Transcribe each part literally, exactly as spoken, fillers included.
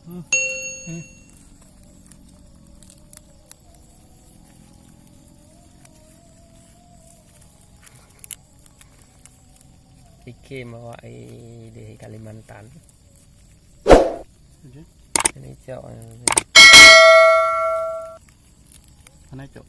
Pike mawak ai di Kalimantan. Ini cok. Mana cok?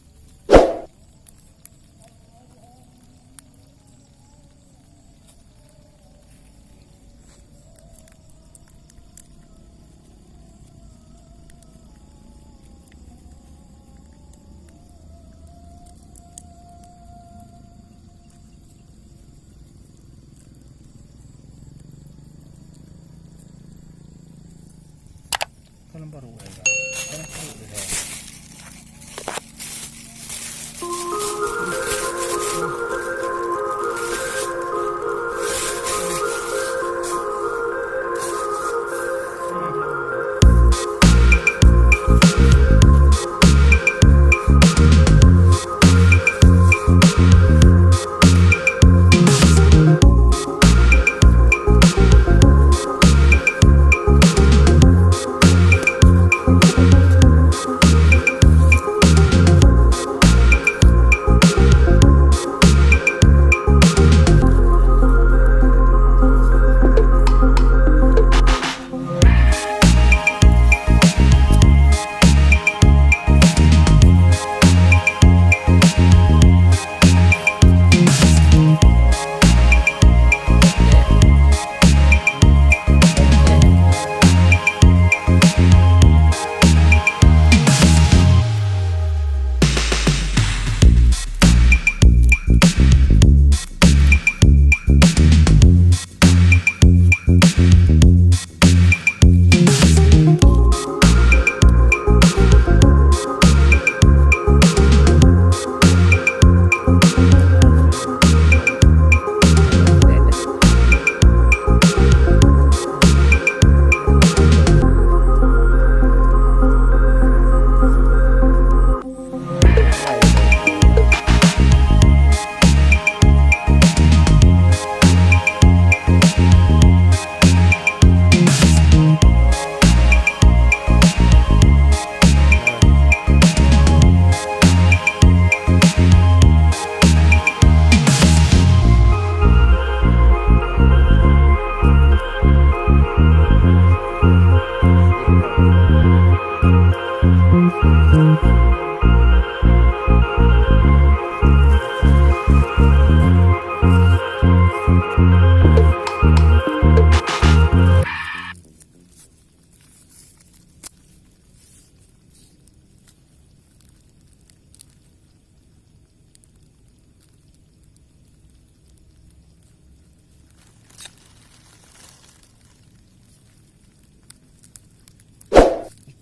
Kalon barô, eh, kalon barô, eh.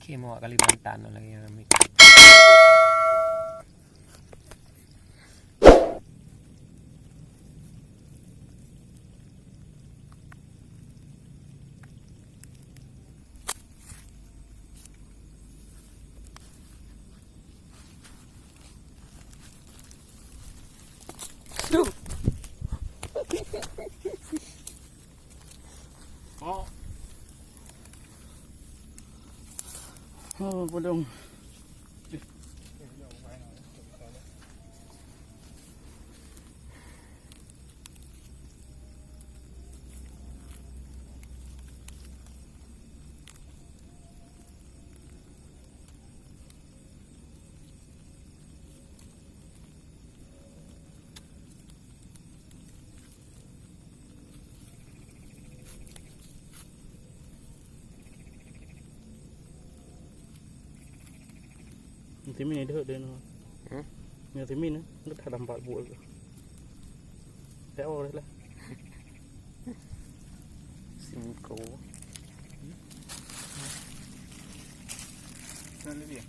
Oke, mau Kalimantan lagi yang ambil. Oh. Oh, bolong. Timin deh, deh, no. Hmm? Yang timin, eh, lu tak nampak buat tu. Tak boleh lah. Singko. Sana dia.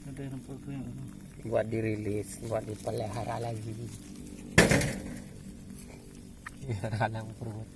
Ada nampak tu yang. Buat dirilis, buat dipelihara lagi. Biar halang perut.